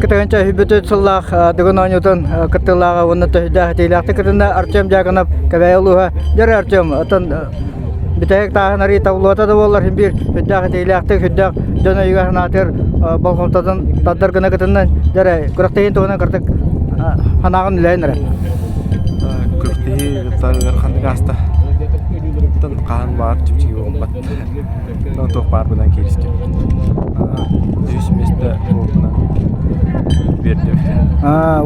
2023 сыллаах Дыгын оонньуутун кыттыылааҕа уонна төһүдээх этиилээхтик кытынна Артем Дьяконов Кэбээйи улууһа. Дьэ Артем, оттон бүтэһик тааһын арыы табыллыбата да буоллар син биир сүрдээх этиилээхтик, сүрдээх дьон өйүгэр санаатыгар болҕомтотун тардар гына кытынна. Дьэ эрэ, күрэхтэһиин туһунан кырдык санааҕын үлэһин эрэ. Күрэхтэһии ыараханнык ааста. Оттон хаһан баар чэпчэки буолбат. Туох баарбынан кииристим. Үһүс миэстэ буолбутунан биэрдим.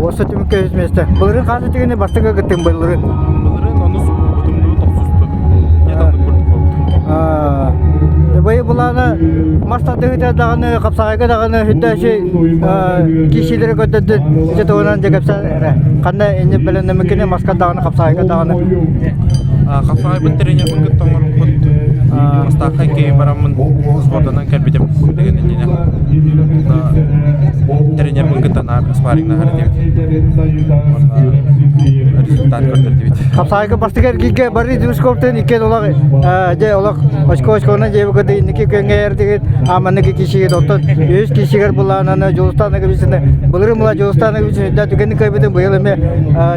Уоса түмүккэ үһүс миэстэ. Былырыын хаһан тигини бастакы кыттыҥ былырыын? Былырыын онус буолбутум дуу, тохсусту. Дьэ курдук буолбутум. Быйыл былаана мас тардыһыыта даҕаны, хапсаҕайга даҕаны сүрдээчи киисиилэри көрдөрдүн. Ити туһунан дьэ кэпсээн эрэ. Ханна инник бэлэмнэммиккини маска даҕаны, хапсаҕайга даҕаны. Хапсаҕайбын тренербин кытта оҥорбуппут. Бастаахха икки бараммын сборданан кэлбитим деген иннинэ. Тренербин кытта наар спаррингнаһар этибит. Результат көрдөрдүбүт. Хапсаҕайга бастакы эргииргэ Борис Дружковтан иккиэн олох дьэ олох очко очконан дьиэбит кытта инники күөҥҥэ эрдигит ааманныгы киисигит оттон үһүс киисигэр былаананы Дьулустаан Ноговицыны былырыын була Дьулустаан Ноговицын үрдээ түгэнник кыайбытын быйыл эмиэ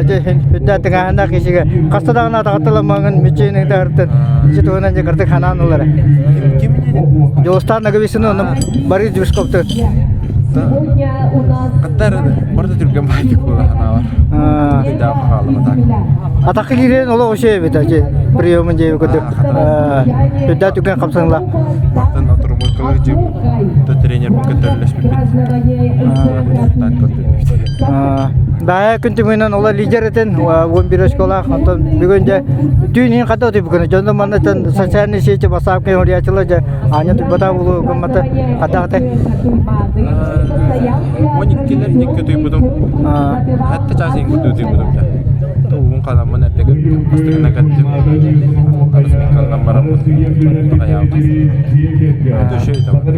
дьэ үрдээ тыҥааһыннаах киисигэ хаста даҕаны атаҕатталаммаҥын мүччүн ыҥтаһыртын ити туһунан дьэ кырдык ханаан ылара. Дьулустаан Ноговицыны онно Борис Дружковтун Каттар барыта түргэн баайдык буола санаабар. Даах хааллама так. Атахы киирэн олох үчүгэй эбит дьэ приемун дьиэби курдук үрдээ түгэн хапсаҥла. Мартын оторумуккалар дьип тренербин көтөрүлэспиппит. Так көрдөрбүт. Баайа күн түмүгүнэн ола лидер этин 11 очколаах онтон бүгүн дьэ түүн иһин хата утуйбуккуна дьону манна социальный сети басаапка хоруйааччылар дьэ аанньа туппатаа буолуо гыммата хатаахтай 12-лэр дикки утуйбутум. Хатта чаас иҥ курдук утуйбутум дьэ. Угун ханаммын эрдэ көрдүм. Бастакына кэттим. Разминкалынан бараммын. Хайаабытым.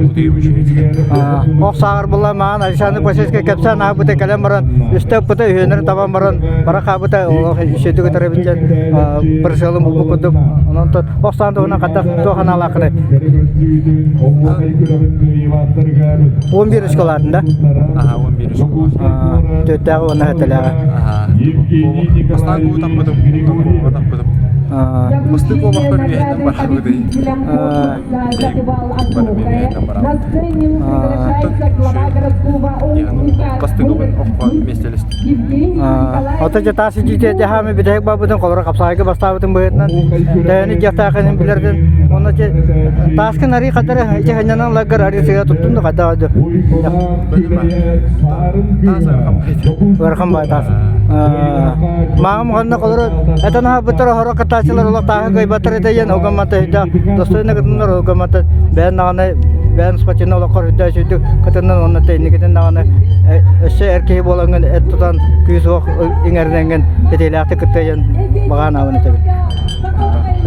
Утуйум үчүгэй. Ох сааҕар була маан Александр Посельскай кэпсээн аабыта кэлэн баран үстэ ыппыта үһүөннэрин табан баран бара хаабыта олох үчүгэйдик ытар эбит диэн прицелын булбут курдук. Онон ох саан туһунан хайдах туох анаалааххыный? 11 очколаатын да? Аха, 11 очко. Төрттээҕи уонна сэттэлээҕи. Аха. Бастаан куу таппытым, кууга таппытым. Бастык куобахпар үөһэннэн барабыт. Бастыгыбын оххо миэстэлэстим. Ото дьэ таас илдьитэ дьаһаамы бүтэһик барбытын холоро хапсаайга бастаабытын быһыытынан төһөнү дьахтаахын билэрдин онно те тааскын арыы хадара ити ханньанан лаггар арыы сыа туттун да хайдах ду Таас ыарахан баайт. ыарахан баай таас Мааҕым ханна холоро этэн аһабыттар оһоро кытааччылар олох тааһы кыайбаттар этэ диэн огоммата өйдөөх достойно кытыннар огоммата бэйэн даҕаны бэйэн спортивнай олоххор үрдээ сүрдүк кытыннан уонна инникитин даҕаны өссө эр киһи буолаҥҥын эт тутан күүс-уох иҥэринэҥҥин ситиилээхтик кыттыайан баҕаан аабын этэбин.